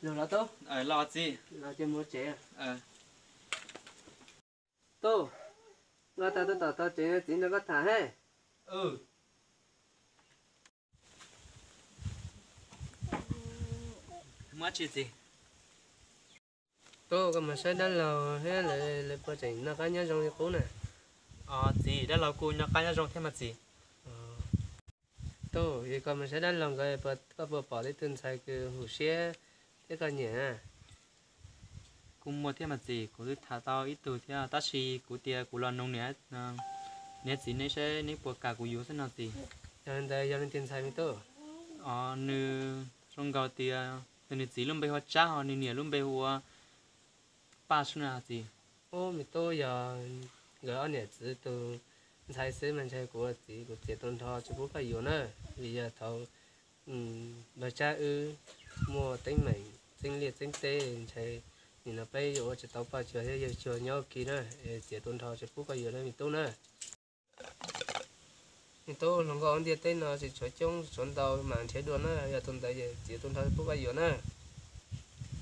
Los los tub. Los txiv. Los ces mus tsev. Tub, nqa tau tub tom tau tsev txiv nrog koj tham he. Muab tsi txiv? Tub, koj mus saib dab laug thiab lawv puas tseem noj qab nyob zoo li qub na? Txiv, dab laug kuj noj qab nyob zoo thiab mas txiv. Tub, es koj mus saib dab laug nkawd, koj puas pom ib tug ntxhais kws huv siab thiab koj nyiam na? Kuj muaj thiab mas txiv, kuv twb tham tau ib tug thiab tab sis kuv tias kuv los nug niam txiv neb saib neb puas kam kuv yuav xwb no txiv. Yog li ntawd yog leej twg ntxhais me tub? Nws zoo nkaus tias tus nws txiv lub npe hu ua Tsab, ho nws niam lub npe hu ua Paj xwb na txiv. Ub, me tub, yog nkawd ob niam txiv tus ntxhais xwb mas ntshe kuv ua txiv kuv txiav tu nrho tsis pub koj yuav na, vim yog thaum npawg Tsab wb muaj teeb meem txeeb liaj txeeb teb ntshe nim no peb yuav ua tsis tau poj cuag thiab yawg cuag nyob ua ke na, es txiav tu nrho tsis pub koj yuav na me tub na. Me tub, hluas nkauj hauv ntiaj teb no tsis tshuav coob tsis tshuav ntau mas nrhiav dua na, yog tus ntawd txiav tu nrho tsis pub koj yuav na.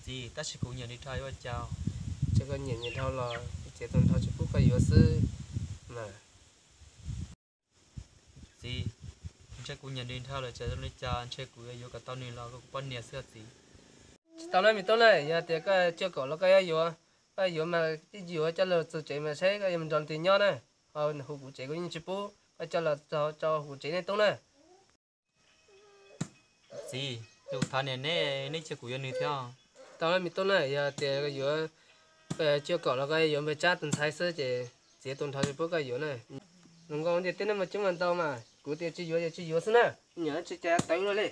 Txiv, tab sis kuv nyiam nws dhau yuav ua cas? Txawm koj nyiam nws dhau los txiav tu nrho tsis pub koj yuav xwb mas. Txiv, ntshe kuv nyiam nws dhau lawm, txawm zoo li cas ntshe kuv yuav yuav kom tau nws los ua kuv poj niam xwb os txiv. Tsis tau na me tub na, yog tias koj cuaj kaum los koj yuav yuav, koj yuav mas yuav coj los txog tsev mas saib koj yuav mus nrog leej twg nyob na. Ho hu kuv tsev kuv yeej tsis pub, koj coj los tso hu kuv tsev nej tub na. Txiv, kuv thov niam neb, neb cia kuv yuav nws thiab. Tau na me tub na, yog tias koj yuav cuaj kaum los koj yuav npawg Tsab tus ntxhais xwb ces txiav tu nrho tsis pub koj yuav na. Hluas nkauj ntiaj teb no mas coob mas ntau mas kuv tias tsis yuav ces tsis yuav xwb na, nyuam tsis cas tawv luaj li.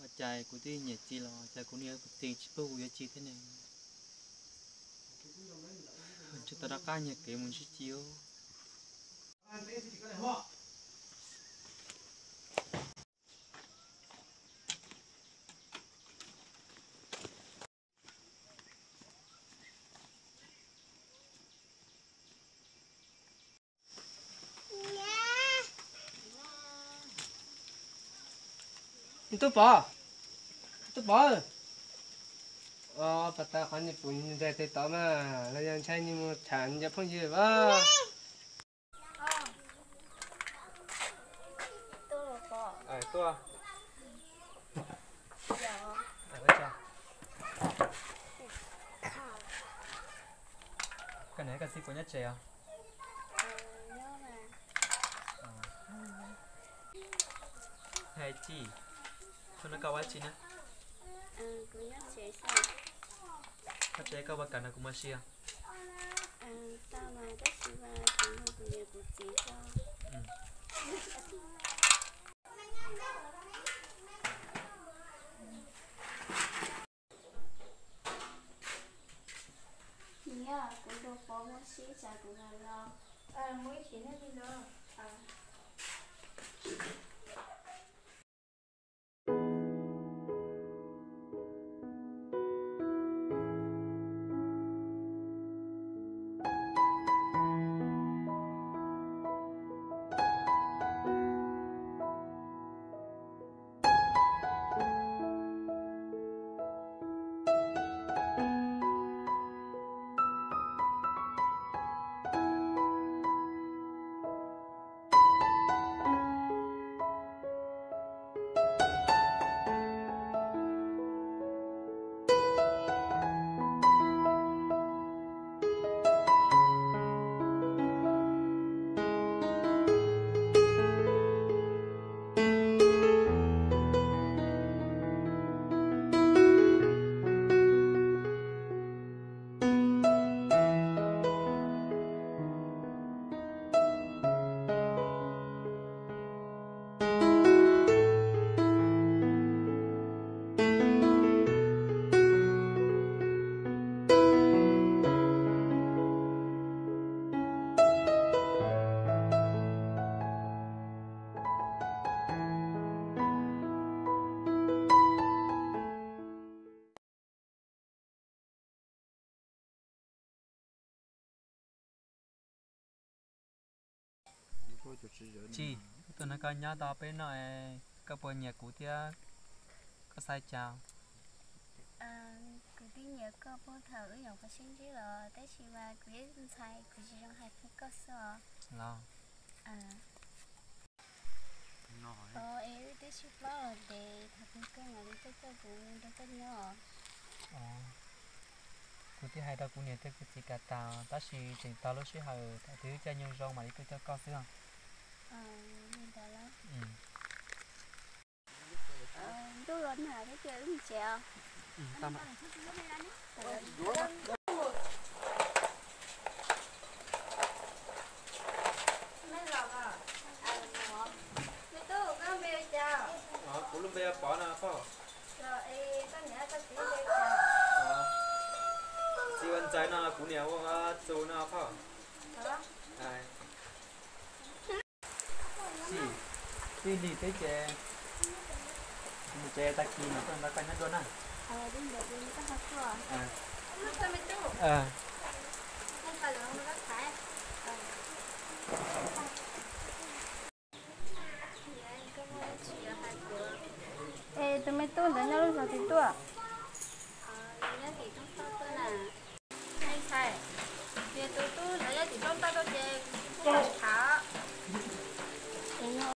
Ua cas kuv twb nyiam Ci los cas kuv niam kuv txiv tsis pub kuv yuav Ci thiab ne? Ntshe tau rov qab nyiag kev mus ntsib Ci os. Tub Pov, Tub Pov, pas tas qhov niag pum ntsais tes tod mas los yog ntshai nws mus tham nws cov phooj ywg as. Tuaj. Koj niam koj txiv puas nyob tsev os? Hais Ci, thaum no koj ua dab tsi na? Koj tsev koj ua kam nrog kuv mus ua si os. Niam, kuv nrog Pov mus ua si, tsam kuv mam los. Tsis, kuv tuaj nrog koj nyob tau peb hnub no, koj puas nyiam kuv thiab koj xav cas? Kuv twb nyiam koj puag thaum wb nyuam qhuav sib ntsib los, tab sis mas kuv ib ntxhais kuv tsis zoo hais qhia koj xwb os. Los, es wb twb sib paub los ces thaum twg koj mam li tuaj coj kuv nrog koj nyob os. Kuv twb hais rau kuv niam thiab kuv txiv kam tas, tab sis tseem tos lub sij hawm thaum twg wb caij nyoog zoo mam li tuaj coj koj xwb os. Li ntawd los. Ntuj los nag thiab ces wb mus tsev os. Me tub, koj lub npe ua cas? Kuv lub npe ua Pov no phauj. Koj niam koj txiv npe ua cas? Txiv ua Ntxawm no, kuv niam ua Txus no phauj. Tij li peb ces mus tsev, tag kis mam tuaj nrog koj nyob dua na. Es tus me tub ntawd nyob lub zos twg tuaj?